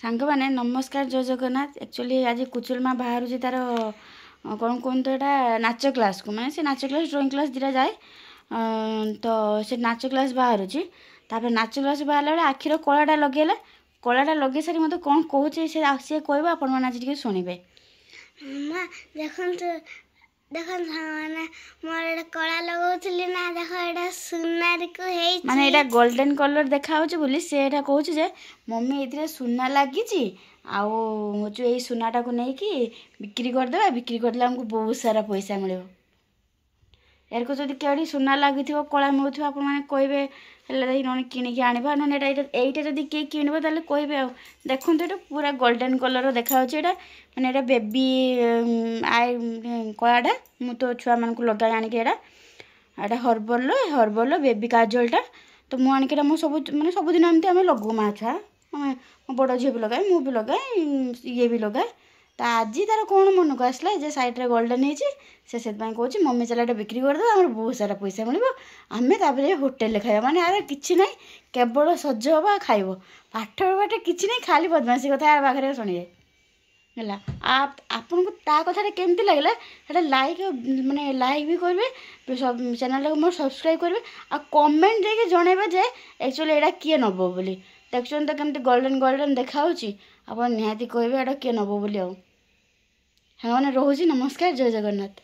ସାଙ୍ଗମାନେ ନମସ୍କାର, ଜୟ ଜଗନ୍ନାଥ। ଆକ୍ଚୁଆଲି ଆଜି କୁଚୁଲ ମା ବାହାରୁଛି ତାର କ'ଣ କୁହନ୍ତୁ ଏଇଟା ନାଚ କ୍ଲାସ୍କୁ, ମାନେ ସେ ନାଚ କ୍ଲାସ୍, ଡ୍ରଇଂ କ୍ଲାସ୍ ଦୁଇଟା ଯାଏ। ତ ସେ ନାଚ କ୍ଲାସ୍ ବାହାରୁଛି। ତାପରେ ନାଚ କ୍ଲାସ୍ ବାହାରିଲା ବେଳେ ଆଖିର କଳାଟା ଲଗେଇଲା। କଳାଟା ଲଗେଇ ସାରି ମୋତେ କ'ଣ କହୁଛି ସେ, ସିଏ କହିବ, ଆପଣମାନେ ଆଜି ଟିକେ ଶୁଣିବେ। ମା, ଦେଖନ୍ତୁ ଦେଖନ୍ତୁ ସାଙ୍ଗମାନେ, ମୋର ଏଇଟା କଳା ଲଗାଉଥିଲି ନା, ଦେଖ ଏଇଟା ସୁନାରିକୁ ହେଇଛି। ମାନେ ଏଇଟା ଗୋଲ୍ଡେନ୍ କଲର୍ ଦେଖାହେଉଛି ବୋଲି ସେ ଏଇଟା କହୁଛି ଯେ ମମି, ଏଇଥିରେ ସୁନା ଲାଗିଛି ଆଉ ହେଉଛି ଏଇ ସୁନାଟାକୁ ନେଇକି ବିକ୍ରି କରିଦେବା, ବିକ୍ରି କରିଦେଲେ ଆମକୁ ବହୁତ ସାରା ପଇସା ମିଳିବ। ଏହାକୁ ଯଦି କେଉଁଠି ସୁନା ଲାଗିଥିବ, କଳା ମିଳୁଥିବ, ଆପଣମାନେ କହିବେ ହେଲେ ନହେଲେ କିଣିକି ଆଣିବା। ନହେଲେ ଏଇଟା ଯଦି କିଏ କିଣିବ ତାହେଲେ କହିବେ। ଆଉ ଦେଖନ୍ତୁ, ଏଇଟା ପୁରା ଗୋଲ୍ଡେନ୍ କଲର୍ ଦେଖାଯାଉଛି। ଏଇଟା ମାନେ ଏଇଟା ବେବି I କଳାଟା ମୁଁ ତ ଛୁଆମାନଙ୍କୁ ଲଗାଏ ଆଣିକି। ଏଇଟା ହର୍ବଲର ବେବି କାଜଲଟା। ତ ମୁଁ ଆଣିକି ଏଇଟା ମୁଁ ସବୁ ମାନେ ସବୁଦିନ ଏମିତି ଆମେ ଲଗାଉ ମା ଛୁଆ। ମୋ ବଡ଼ ଝିଅ ବି ଲଗାଏ, ମୁଁ ବି ଲଗାଏ, ଇଏ ବି ଲଗାଏ। ତ ଆଜି ତାର କ'ଣ ମନକୁ ଆସିଲା ଯେ ସାଇଡ଼୍ରେ ଗୋଲ୍ଡେନ୍ ହେଇଛି, ସେ ସେଥିପାଇଁ କହୁଛି ମମି ଚାଲ ଏଇଟା ବିକ୍ରି କରିଦେବା, ଆମର ବହୁତ ସାରା ପଇସା ମିଳିବ, ଆମେ ତାପରେ ହୋଟେଲରେ ଖାଇବା। ମାନେ ଆର କିଛି ନାହିଁ, କେବଳ ସଜ ହେବ ଆଉ ଖାଇବ। ପାଠ ପାଠ କିଛି ନାହିଁ, ଖାଲି ବଦମାସି କଥା ଆ ପାଖରେ ଶୁଣିବେ। ହେଲା, ଆପଣଙ୍କୁ ତା କଥାଟା କେମିତି ଲାଗିଲା ସେଇଟା ଲାଇକ୍, ମାନେ ଲାଇକ୍ ବି କରିବେ, ଚ୍ୟାନେଲଟାକୁ ମୋର ସବସ୍କ୍ରାଇବ୍ କରିବେ ଆଉ କମେଣ୍ଟ ଦେଇକି ଜଣେଇବେ ଯେ ଆକ୍ଚୁଆଲି ଏଇଟା କିଏ ନେବ ବୋଲି। ଦେଖୁଛନ୍ତି ତ କେମିତି ଗୋଲ୍ଡେନ୍ ଗୋଲ୍ଡେନ୍ ଦେଖାହେଉଛି? ଆପଣ ନିହାତି କହିବେ ଏଇଟା କିଏ ନେବ ବୋଲି। ଆଉ ସାଙ୍ଗମାନେ ରହୁଛି, ନମସ୍କାର, ଜୟ ଜଗନ୍ନାଥ।